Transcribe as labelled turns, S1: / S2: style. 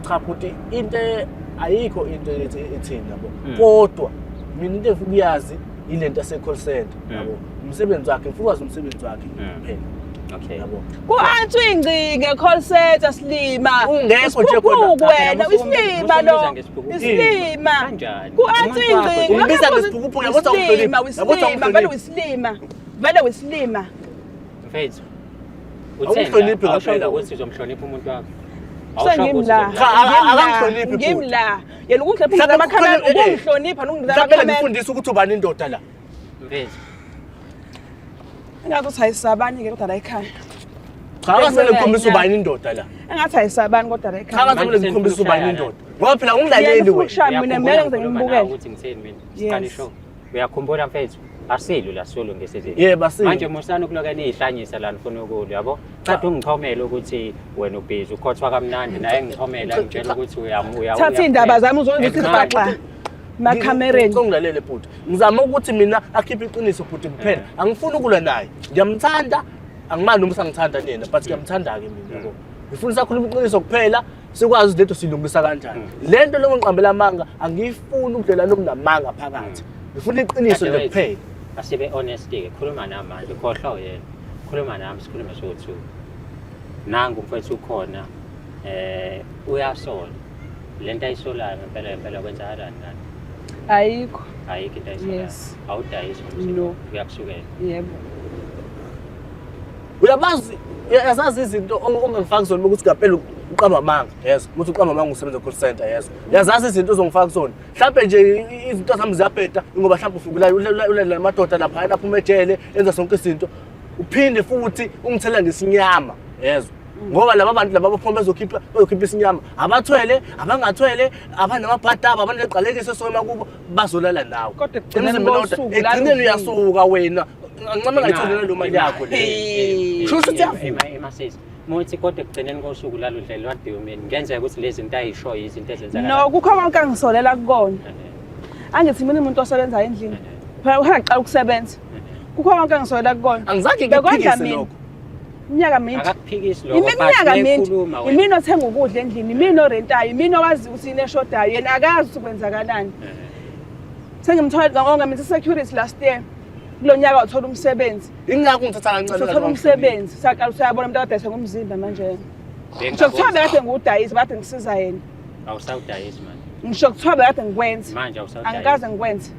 S1: Cha bhuti, into ayikho into ethi ethini yabo. Kodwa mina into engifuna ukuyazi yilento yase call center yabo. Umsebenzi wakhe, ngifuna ukwazi umsebenzi wakhe kuphela.
S2: Okay.
S1: Yabo.
S3: Ku-answer ingcingo e-call center, silima.
S1: Ungekho nje khona.
S3: Isiphukuphuku wena,
S2: Musa
S3: isilima lo.
S2: umbiza ngesiphukuphuku.
S3: Isilima.
S2: Kanjani?
S3: Ku-answer
S2: Umuntu wakho
S3: ingcingo.
S1: Umbiza ngesiphukuphuku, yabo ukuthi
S3: Isilima,
S1: awumhloniphi. Yabo ukuthi
S3: isilima, vele
S1: awumhloniphi.
S3: uyisilima. Vele uyisilima.
S2: Mfethu.
S1: Awumhloniphi
S2: Awushongo
S1: ngampela.
S2: ukuthi uzomhlonipha umuntu wakho. Awushongo ukuthi
S3: Sengimla.
S1: Cha,
S2: uzomhlonipha.
S1: akangihloniphi bhuti.
S3: Ngimla. Yena ukungihlonipha
S1: Mhlawumbe
S3: amakhamera,
S1: kukhona-
S3: ukungihlonipha nokungidlala
S1: Mhlawumbe
S3: amakhamera.
S1: ngifundise ukuthi ubani indoda la.
S2: Mfethu.
S3: Engathi uthi ayisabani ke kodwa la ekhaya.
S1: Cha, akasemele ngikhombise ubani indoda la.
S3: Engathi ayisabani kodwa la
S1: Cha,
S3: ekhaya.
S1: akasemele
S2: Manje
S1: ngikhombise ubani
S2: senifuna
S1: indoda. Ngoba phela ungilaleli
S3: Yena ufuna
S1: wena.
S3: ukushaya mina,
S2: Uyakhumbula
S3: mina ngize
S2: ngikhuluma
S3: ngimbukele.
S2: nawe ukuthi ngitheni mina? Siqale
S3: Yes.
S2: ishow. Uyakhumbula mfethu? Asilwi la solo ngesizini.
S1: Yebo, asilwi.
S2: Manje musani ukuloke niyihlanyisa la nifuna ukulwa, yabo? Cha ungichomele ukuthi wena ubhizi ukhothwa kamnandi naye ngichomela ngitshela ukuthi uya
S3: Thatha iy'ndaba zami uzonza ukuthi faxa emakhamereni.
S1: Ngicela ungilalele bhuti. Ngizama ukuthi mina akhiphe iqiniso bhuti kuphela. Angifuni ukulwa naye. Ngiyamthanda, angimali noma usangithanda nina, but ngiyamthanda-ke mina yabo. Ngifuna sakhuluma iqiniso kuphela, sikwazi ukuthi lento siyilungisa kanjani. Le nto lokho ngiqambela amanga, angiyifuni ubudlelwane obunamanga phakathi. Ngifuna iqiniso nje kuphela.
S2: Asibe honest ke, khuluma nami manje, khohlwa uyena. Khuluma nami sikhulume sowu-two. Nangu mfethu ukhona uyasola. Lento ayisolayo ngempela ngempela kwenzakalani lana?
S3: Ayikho.
S2: Ayikho into ayisolayo.
S3: Yes.
S2: Awudayisi umzimba.
S3: No.
S2: Uyakusukela.
S3: Yebo.
S1: Uyabazi, uyazazi izinto ongangifaki zona ukuthi ngempela uqamba amanga, yezwa. Ukuthi uqamba amanga usebenza call center, yezwa. Uyazazi izinto ozongifaka kuzona. Mhlampe nje izinto zami ziyabheda ngoba mhlampe ufika ulalela amadoda lapha aphuma ejele enza sonke izinto. Uphinde futhi ungithela ngesinyama, yezwa. Ngoba laba bantu laba baphuma bezokhipha isinyama, abathwele, abangathwele, abanamabhadi abo, abaneqalekiso esoma kubo, bazolala nawe.
S3: Kodwa ekugcineni
S1: Emzimbeni
S3: kosuku,
S1: kodwa, ekugcineni
S3: lalo
S1: uyasuka wena. Angincame ngayitholi nalo mali yakho le. Kusho ukuthi uyavuma.
S2: Emasisi. Muthi kodwa ekugcineni kosuku lalo dlela what do you mean? Ngenzeka ukuthi lezi zinto ayishoyo izinto ezenzakala.
S3: No, kukho konke angisolela kukona. Angithi mina umuntu osebenzayo endlini. Phela uhaqala ukusebenza. Kukho konke angisolela kukona.
S1: Angizange
S3: Bekondla
S1: ngikuphikise
S3: mina.
S1: lokho.
S3: Iminyaka minti.
S2: Akakuphikisi lokho.
S3: Iminyaka
S2: but
S3: minti.
S2: mekhuluma wena.
S3: Imina othenga ukudla endlini, imina orentayo, imina owazi ukuthi yini eshodayo, yena akazi ukuthi kwenzakalani. Sengimthola ngonga mina security last year. Kulo nyaka wathola umsebenzi.
S1: Ingakho ngithatha kancane.
S3: Usathola umsebenzi, saqala usuyabona umuntu akadayisa ngomzimba manje. Ngisho kuthiwa bekade ngiwudayisa, bekade ngisiza yena.
S2: Awusawudayisi manje.
S3: Ngisho kuthiwa bekade ngikwenza.
S2: Manje awusawudayisi.
S3: Angikaze ngikwenze.